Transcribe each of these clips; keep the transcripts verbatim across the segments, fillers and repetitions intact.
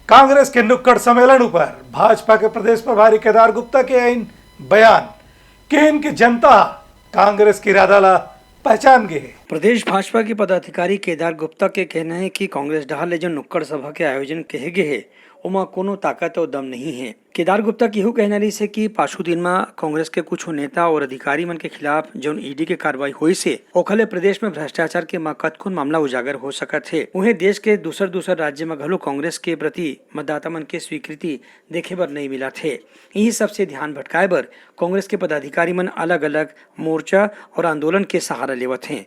कांग्रेस के नुक्कड़ सम्मेलन ऊपर भाजपा के प्रदेश प्रभारी केदार गुप्ता के आइन बयान, किहिन कि जनता कांग्रेस के इरादा ला पहचान गे हे। प्रदेश भाजपा के पदाधिकारी केदार गुप्ता के कहना हे कि कांग्रेस डहार ले जो नुक्कड़ सभा के आयोजन कहे गे हे, ओमा कोनो ताकत अउ दम नहीं हे। केदार गुप्ता के इहू कहना रहिस हे कि पाछू दिन म कांग्रेस के कुछ नेता अउ अधिकारी मन के खिलाफ जउन ईडी के कार्रवाई होइस हे, ओखर ले प्रदेश म भ्रष्टाचार के म कतकोन मामला उजागर हो सकत हे। उहें, देश के दूसर-दूसर राज्य म घलो कांग्रेस के प्रति मतदाता मन के स्वीकृति देखे बर नइ मिलत हे। इही सबसे ध्यान भटकाए बर कांग्रेस के पदाधिकारी मन अलग-अलग मोर्चा अउ आंदोलन के सहारा लेवत हें।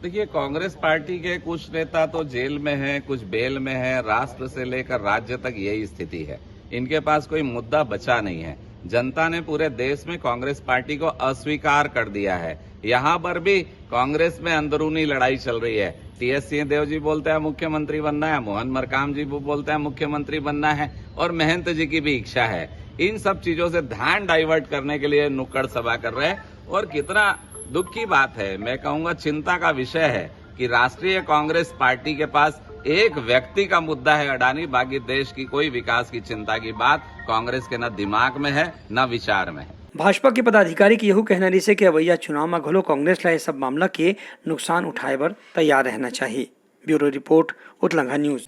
देखिए, कांग्रेस पार्टी के कुछ नेता तो जेल में हैं, कुछ बेल में हैं। राष्ट्र से लेकर राज्य तक यही स्थिति है। इनके पास कोई मुद्दा बचा नहीं है। जनता ने पूरे देश में कांग्रेस पार्टी को अस्वीकार कर दिया है। यहाँ पर भी कांग्रेस में अंदरूनी लड़ाई चल रही है। टीएस सिंहदेव जी बोलते हैं मुख्यमंत्री बनना है, मोहन मरकाम जी वो बोलते हैं मुख्यमंत्री बनना है, और महंत जी की भी इच्छा है। इन सब चीजों से ध्यान डाइवर्ट करने के लिए नुक्कड़ सभा कर रहे हैं। और कितना दुख की बात है, मैं कहूंगा, चिंता का विषय है कि राष्ट्रीय कांग्रेस पार्टी के पास एक व्यक्ति का मुद्दा है अडानी, बाकी देश की कोई विकास की चिंता की बात कांग्रेस के न दिमाग में है, न विचार में है। भाजपा के पदाधिकारी के इहू कहना रहिस हे कि अवइया चुनाव म घलो कांग्रेस ला ये सब मामला के नुकसान उठाए बर तैयार रहना चाही। Bureau report, Utlangha news.